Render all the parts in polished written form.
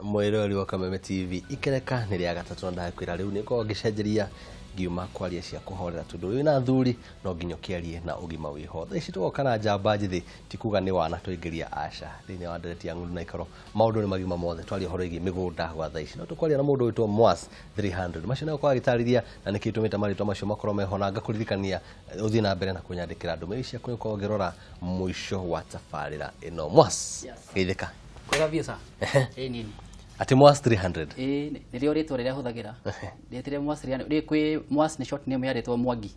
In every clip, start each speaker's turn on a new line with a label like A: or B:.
A: Mwĩrori wa Kameme TV ikereka nĩ rĩa gatatũ na ndakwĩra rĩu nĩ ngorwo ngĩcenjeria ngiuma kwaria cia kũhorera tondũ wĩna athuri no nginya ũkĩarie na ũgima wĩho. Thaa ici tũgoka na njamba njĩthĩ ti kuga nĩ wana tũingĩria aca thĩinĩ wa ndereti ya ng'ũndũ na ikoro maũndũ nĩ magima mothe twaria ũhoro wĩgiĩ mĩgũnda gwa thaa ici no tũkwaria na mũndũ wĩtwo Mwas 300 macio nĩ gũkorwo agĩtarĩria na nĩkĩ gĩtũmĩte marĩtwa macio makorwo meho na ngakũririkania ũthiĩ na mbere na kũnyandĩkĩra ndũmĩrĩri ciaku nĩũkorwo ũngĩrora mũico wa tabarĩra ĩno. Mwas, geithĩka.
B: Kwega biũ sa. Ĩ nini.
A: Atĩ Mwas 300.
B: Ĩ nĩrĩo rĩtwa rĩrĩa hũthagĩra. Ndetire Mwas 300. Rĩ kwĩ Mwas nĩ short name ya rĩtwa Mwangi.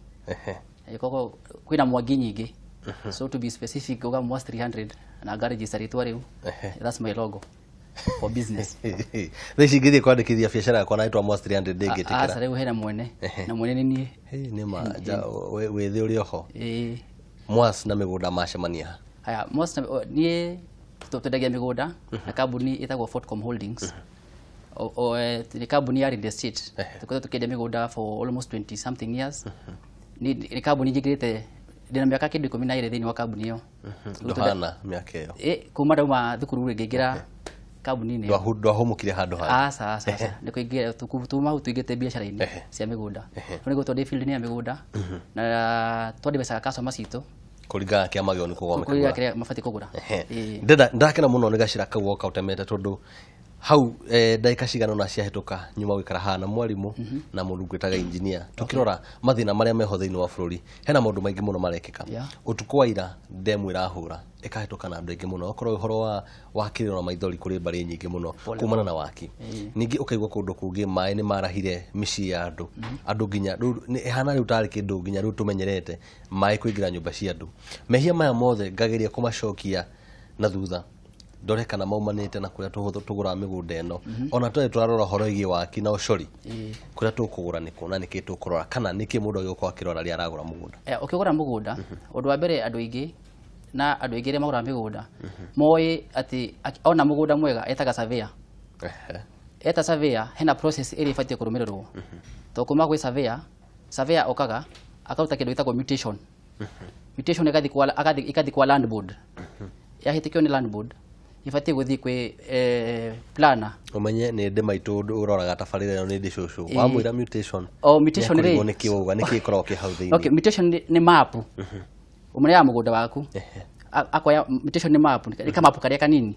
B: Koguo kwĩna Mwangi nyingĩ. So to be specific uga Mwas 300 na ngaregister rĩtwa rĩu. That's my logo for business.
A: Thaa ici ingĩthiĩ kwandĩkithia biacara yakwa na rĩtwa Mwas 300 ndĩngĩtĩkĩra.
B: Aca rĩu hena mwene. Na mwene nĩ niĩ.
A: Nĩ ma wĩthĩ ũrĩ oho.
B: Ĩ.
A: Mwas na mĩgũnda macemania.
B: Haya Mwas niĩ twendagia mĩgũnda na kambuni ĩtagwo Fortcom Holdings. Nĩ kambuni ya real estate. Tũkoretwo tũkĩendia mĩgũnda for almost 20 something years. Nĩ kambuni njingĩrĩte ndĩna mĩaka kĩndũ 12 thĩinĩ wa kambuni ĩyo.
A: Ndũhana mĩaka ĩyo.
B: Kuma ndauma thukuru rĩ ngĩingĩra kambuni-inĩ ĩyo.
A: Ndwahũmũkire handũ hangĩ.
B: Aca aca aca. Nĩ kũingĩra tuma hau tũingĩte biacara-inĩ cia mĩgũnda. Rĩu nĩguo twendie field-inĩ ya mĩgũnda na twandĩbecaga customer citũ
A: kũringana kĩa magĩrĩirwo nĩ kũgũra.
B: Kũringana kĩrĩa mabatiĩ kũgũra.
A: Ndakena mũno nĩ gacĩra kau woka ũtemete tondũ hau ndagĩka cigana ũna ciahĩtũka nyuma gũikara haha na mwarimũ na mũndũ ngwĩtaga engineer tũkĩrora mathĩna marĩa meho thĩinĩ wa bũrũri hena maũndũ maingĩ mũno marekĩka. Ũtukũ wa ira ndemu ĩrahũra ĩkahĩtũka na andũ aingĩ mũno okorwo ũhoro wa kĩrĩro na maithori kũrĩ mbarĩ nyingĩ mũno kumana na waki. Ningĩ ũkaigua kũndũ kũngĩ maĩ nĩ marahire mĩciĩ ya andũ andũ nginya ĩhana rĩu tarĩ kĩndũ nginya rĩu tũmenyerete maĩ kũingĩra nyũmba cia andũ. Mehia maya mothe ngageria kũmacokia na thutha ndore kana maumanĩte na kũrĩa tũgũraga mĩgũnda ĩno ona twarĩ tũrarora ũhoro wĩgiĩ waki na ũcori kũrĩa tũkũgũra nĩkũ na nĩkĩ tũkũrora kana nĩkĩ mũndũ agĩũka akĩrora rĩrĩa aragũra mũgũnda.
B: Ũkĩgũra mũgũnda ũndũ wa mbere andũ aingĩ na andũ aingĩ arĩa magũraga mĩgũnda moĩ atĩ ona mũgũnda mwega etaga surveyor. Eta surveyor hena process ĩrĩa ĩbatiĩ kũrũmĩrĩrwo. To kuma gwĩ surveyor, surveyor okaga akaruta kĩndũ gĩtagwo mutation. Mutation ĩgathiĩ kwa land board. Yahĩtũkio nĩ land board ibatiĩ gũthiĩ kwĩ planner.
A: Ũmenye nĩ ndĩ maitũ ũroraga tabarĩra ĩno nĩ ndĩ cũcũ. Wamwĩra mutation.
B: O mutation rĩ.
A: Nĩkĩ wauga nĩkĩ ĩkoragwo kĩ hau thĩinĩ.
B: Okay, mutation nĩ map. Ũmũneaga mũgũnda waku. Akoya mutation nĩ map, nĩ kamapu karĩa kanini.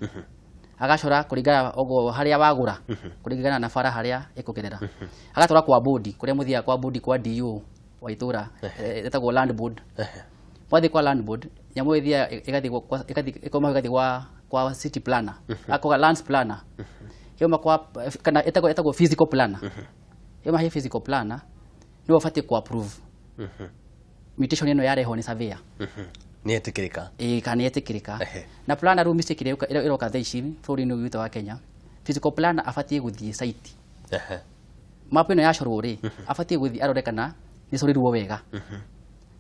B: Agacora kũringana ũguo harĩa wagũra, kũringana na bara harĩa ĩkũgerera. Agatwara kwa board, kũrĩa mũthiaga kwa board kwa DO wa itũra, ĩtagwo land board. Wathiĩ kwa land board, nyamũ ĩthiaga ĩgathiĩ kwa ĩgathiĩ kwa city planner, akoga lands planner. Yoma kwa kana ĩtagwo physical planner. Yoma he physical planner nĩwe ũbatiĩ ku approve. Mutation ĩno yarehwo nĩ surveyor.
A: Nĩ etĩkĩrĩka.
B: Ĩĩ kana nĩ etĩkĩrĩka. Na planner rĩu mistake ĩrĩa ĩroka thaa ici bũrũri-inĩ ũyũ witũ wa Kenya, physical planner abatiĩ gũthiĩ site. Map ĩno yacorwo rĩ, abatiĩ gũthiĩ arore kana nĩ ĩcorirwo wega.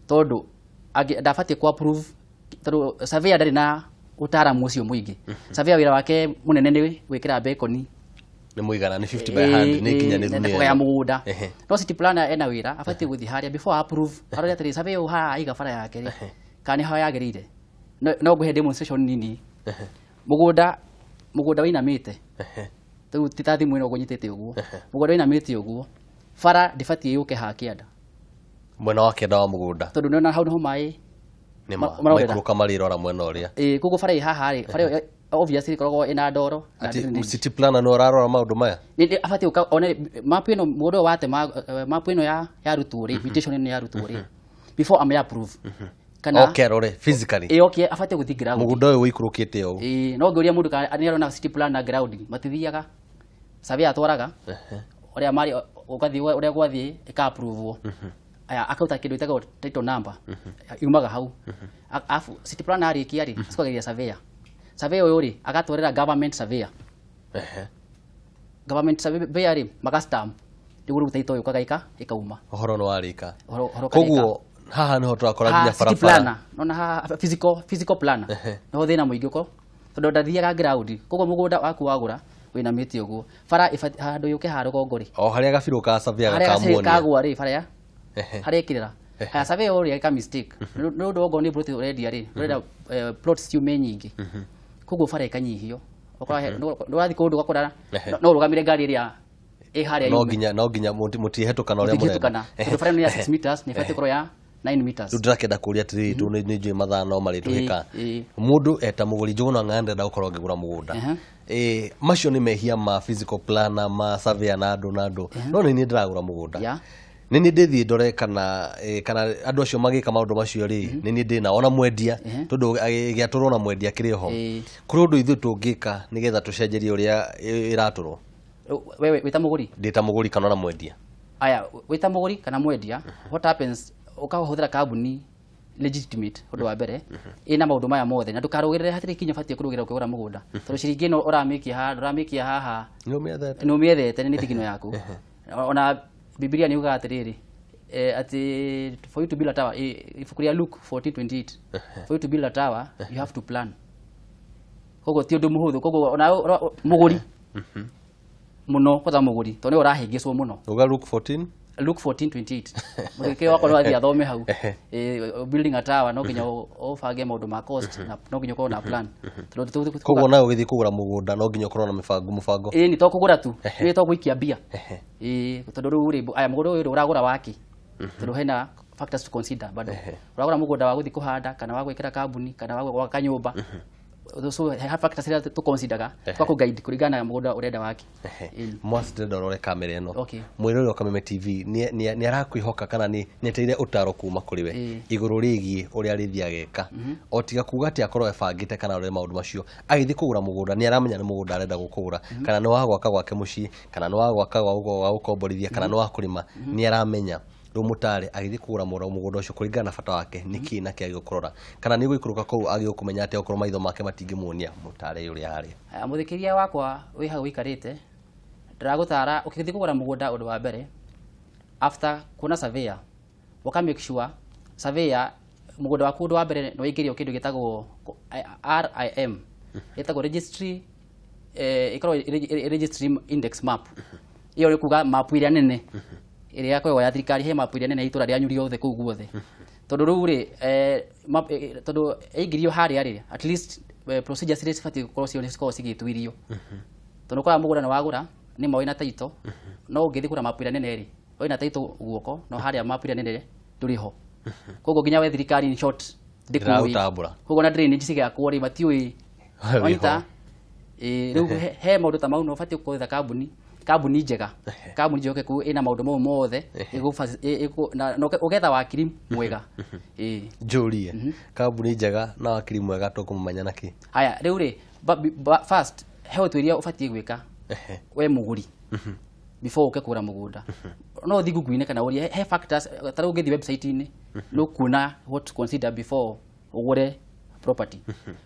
B: Tondũ ndabatiĩ ku approve tondũ surveyor ndarĩ na ũtaaramu ũcio mũingĩ. Surveyor wĩra wake mũnene nĩ gwĩkĩra bekoni.
A: Nĩ mũigana nĩ 50 by 100 nĩ nginyanĩru nĩ
B: kũgaya mũgũnda. No city planner ena wĩra abatiĩ gũthiĩ harĩa before approve arore atĩrĩ surveyor ũyũ haha aiga bara yake rĩ kana nĩho yagĩrĩire. No ngũhe demonstration nini. Mũgũnda wĩinamĩte. Rĩu ti ta thimũ ĩno ũguo nyitĩte ũguo. Mũgũnda wĩinamĩte ũguo bara ndĩbatiĩ yũke haha kĩanda.
A: Mwena wa kĩanda wa mũgũnda.
B: Tondũ nĩwona hau nĩho maĩ
A: maikũrũka marĩrora mwena ũrĩa.
B: Ĩĩ koguo bara ĩ haha rĩ, bara ĩyo obviously ĩkoragwo ĩna ndoro.
A: Atĩ city planner nĩ ũrarora maũndũ maya?
B: Nĩ abatiĩ gũka one map ĩno mũgũnda ũyũ watema map ĩno yarutwo rĩ, mutation ĩno yarutwo rĩ, before ame approve.
A: Kana oke arore physically.
B: Ĩĩ oke abatiĩ gũthiĩ ground.
A: Mũgũnda ũyũ ũikũrũkĩte ũũ.
B: Ĩĩ no ngĩũria mũndũ kana nĩ arona city planner ground matithiaga. Surveyor atwaraga ũrĩa marĩ ũgathiĩ ũrĩa gwathiĩ ĩka approve. Aya akauta kĩndũ gĩtagwo title number yumaga hau. Afu city planner arĩkia rĩ acokageria surveyor. Surveyor ũyũ rĩ agatwarĩra government surveyor. Government surveyor rĩ maka stamp nĩguo rĩu title yũkaga ĩkauma.
A: Ũhoro nĩ warĩka. Koguo haha nĩho tũrakora nginya barabara.
B: Nona haha physical planner nĩho thĩna mũingĩ ũko tondũ ndathiaga ground koguo mũgũnda waku wagũra wĩinamĩte ũguo bara handũ yũke haha rũgongo rĩ
A: o harĩa gabirũ ka surveyor gakamuonia
B: harĩa kagwa rĩ bara harĩa ĩkĩrĩra. Haya surveyor ũrĩa eka mistake nĩ ũndũ okorwo nĩ plot ũrendia rĩ ũrenda plots ciume nyingĩ koguo bara ĩkanyihio Ũkora ndũrathiĩ kũndũ ũgakora no ũrũgamĩre ngari ĩrĩa ĩ harĩa
A: no nginya mũtihetũkana ũrĩa
B: mũrenda. Tondũ bara ĩno ya 6 meters nĩ ĩbatiĩ gũkorwo ya 9 meters.
A: Rĩu ndĩrakĩenda kũria atĩrĩrĩ, tondũ nĩ njũĩ mathaa no marĩtũhĩka. Mũndũ eta mũgũri Njũgũna Ng'ang'a ndĩrenda gũkorwo ngĩgũra mũgũnda. Macio nĩ mehia ma physical planner, ma surveyor na andũ na andũ. No nĩ niĩ ndĩragũra mũgũnda. Nĩ niĩ ndĩthiĩ ndore kana andũ acio magĩka maũndũ macio rĩ, nĩ niĩ ndĩna ona mwendia, tondũ gĩatũrwo na mwendia kĩrĩ ho. Kũrĩ ũndũ ithuĩ tũngĩka nĩgetha tũcenjerie ũrĩa ĩratũrwo?
B: Wewe wĩta mũgũri?
A: Ndĩta mũgũri kana ona mwendia.
B: Aya, wĩta mũgũri kana mwendia, what happens, ũkahũthĩra kambuni legitimate ũndũ wa mbere ĩna maũndũ maya mothe, na ndũkarũgĩrĩre hatirĩ kinya ũbatiĩ kũrũgĩrĩra ũkĩgũra mũgũnda, tondũ ciringi ĩno ũramĩkia haha ndũramĩkia haha, nĩ ũmĩethete, nĩ thigino yaku. Ona Biblia nĩ yugaga atĩrĩrĩ, atĩ for you to build a tower, ibuku rĩa Luke 14:28, for you to build a tower you have to plan. Koguo ti ũndũ mũhũthũ, koguo ona mũgũri mũno, kwanza mũgũri tondũ nĩwe ũrahĩngĩcwo mũno.
A: Uga Luke 14?
B: Luke 14:28. Mũthikĩrĩria wakwa no athiĩ athome hau. Building a tower no nginya ũbange maũndũ ma cost, na no nginya ũkorwo na plan.
A: Koguo nawe ũgĩthiĩ kũgũra mũgũnda no nginya ũkorwo na mũbango.
B: Ĩĩ, nĩ to kũgũra tu, nĩ to gũikia mbia. Ĩĩ, tondũ rĩu rĩ, aya mũgũnda ũyũ ũragũra waki, tondũ hena factors to consider bado. Ũragũra mũgũnda wa gũthiĩ kũhanda, kana wa gwĩkĩra kambuni, kana wa gwaka nyũmba. So he factors iria tũ consideraga twa kũ guide kũringana na mũgũnda ũrenda waki.
A: Mwasi ndĩrenda ũrore kamera ĩno. Mwĩroreri wa Kameme TV nĩ arakwĩhoka kana nĩ etereire ũtaro kuma kũrĩ we igũrũ rĩgiĩ ũrĩa arĩthiĩ ageka. O tiga kuga atĩ akorwo ebangĩte kana arore maũndũ macio, agĩthiĩ kũgũra mũgũnda nĩ aramenya nĩ mũgũnda arenda gũkũgũra, kana nĩ wa gwaka gwake mũciĩ, kana nĩ wa gwaka wa gũkomborithia, kana nĩ wa kũrĩma, nĩ aramenya. Rĩu mũtare agĩthiĩ kũgũra mũgũnda ũcio kũringana na bata wake nĩ kĩĩ na kĩ agĩkũrora, kana nĩ gũikũrũka kũu agĩkũmenya atĩ okorwo maitho make matingĩmuonia mũtare ũrĩa arĩ.
B: Mũthikĩrĩria wakwa wĩ hau ũikarĩte, ndĩragũtara ũkĩthiĩ kũgũra mũgũnda ũndũ wa mbere, after kuona surveyor, ũka make sure surveyor mũgũnda waku ũndũ wa mbere nĩ waingĩrio kĩndũ gĩtagwo RIM, ĩtagwo registry, ĩkoragwo registry index map. Ĩyo nĩ kuga map ĩrĩa nene ĩrĩa yakoragwo ya thirikari, he map ĩrĩa nene ya itũra rĩanyu rĩothe kũu guothe. Tondũ rĩu rĩ, tondũ ĩingĩrio harĩa rĩ, at least procedures iria cibatiĩ gũkorwo cio nĩcikoragwo cigĩtuirio. Tondũ ũkoraga mũgũnda nĩ wagũra, nĩ ma wĩna title, no ũngĩthiĩ kũgũra map ĩrĩa nene rĩ, wĩna title guoko, no harĩa map ĩrĩa nene ndũrĩ ho. Koguo nginya we thirikari in short ndĩkũĩ. Koguo na drainage cigĩakwo rĩ, matiũĩ. Wanyita? Rĩu he maũndũ ta mau no ũbatiĩ gwetha kambuni njega, kambuni njokeku ĩna maũndũ mau mothe, na ũgetha wakiri mwega.
A: Njũrie, kambuni njega na wakiri mwega tũkũmũmenya na kĩ?
B: Haya, rĩu rĩ, first he ũtuĩria ũbatiĩ gwĩka we mũgũri before ũke kũgũra mũgũnda. No ũthiĩ Google-inĩ kana ũrie, he factors, ta rĩu ũngĩthiĩ website-inĩ nĩ ũkuona what to consider before ũgũre property.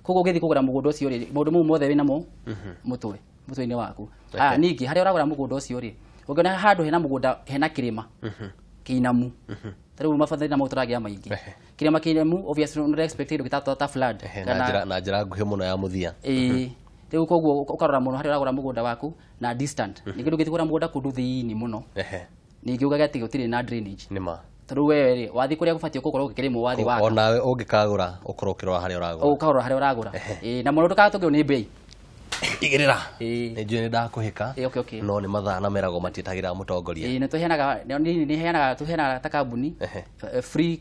B: Koguo ũngĩthiĩ kũgũra mũgũnda ũcio rĩ, maũndũ mau mothe wĩnamo mũtwe-inĩ waku. Aya, ningĩ harĩa ũragũra mũgũnda ũcio rĩ, ũngĩona handũ hena mũgũnda hena kĩrĩma kĩinamu, ta rĩu mabathĩna mau tũragĩa maingĩ, kĩrĩma kĩinamu obviously nĩ expect kĩndũ gĩtatũ ta flood,
A: na njĩra nguhĩ mũno ya mũthia.
B: Ĩĩ, rĩu koguo ũkarora mũno harĩa ũragũra mũgũnda waku na distant. Ningĩ ndũngĩthiĩ kũgũra mũgũnda kũndũ thĩinĩ mũno, ningĩ ugage atĩ gũtirĩ na drainage.
A: Nĩ ma.
B: Tondũ we rĩ, wathiĩ kũrĩa gũbatiĩ gũkorwo gũkĩrĩmwo, wathiĩ waka.
A: Onawe ũngĩkagũra ũkorwo ũkĩrora harĩa ũragũra.
B: Ũkarora harĩa ũragũra. Ĩĩ, na mũno ndũgatũngĩrwo nĩ mbei.
A: Igĩrĩra. Nĩ njũĩ nĩ ndakũhĩka, no nĩ mathaa na meragwo matiĩtagĩra mũtongoria.
B: Ĩĩ, nĩ tũheanaga, nĩ heanaga, tũheanaga ta kambuni free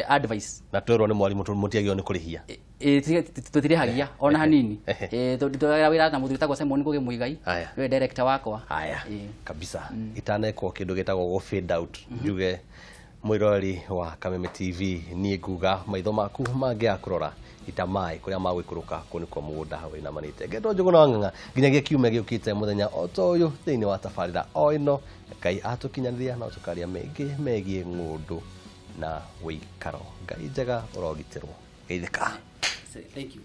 B: advice.
A: Na twerwo nĩ mwarimũ mũtiagĩrĩirwo nĩ kũrĩhia.
B: Ĩĩ, tũtirĩhagia ona hanini. Ĩĩ, tũrutaga wĩra na mũthuri wĩtagwo Simon Ngũgĩ Muigai, nĩwe director wakwa.
A: Haya, kabisa. Itanekwo kĩndũ gĩtagwo gũ fade out, njuge mwĩroreri wa Kameme TV, niĩ nguga maitho maku mangĩaga kũrora ita maĩ kũrĩa magũikũrũka kũu nĩkuo mũgũnda wĩinamanĩte. Ngetwo Njũgũna wa Ng'ang'a nginyagia kiumia gĩũkĩte mũthenya o ta ũyũ thĩinĩ wa tabarĩra o ĩno. Ngai atũkinyanĩria na tũkaria maingĩ megiĩ ng'ũndũ na wĩikaro. Ngai njega ũrogitĩrwo. Geithĩka.
B: Thank you.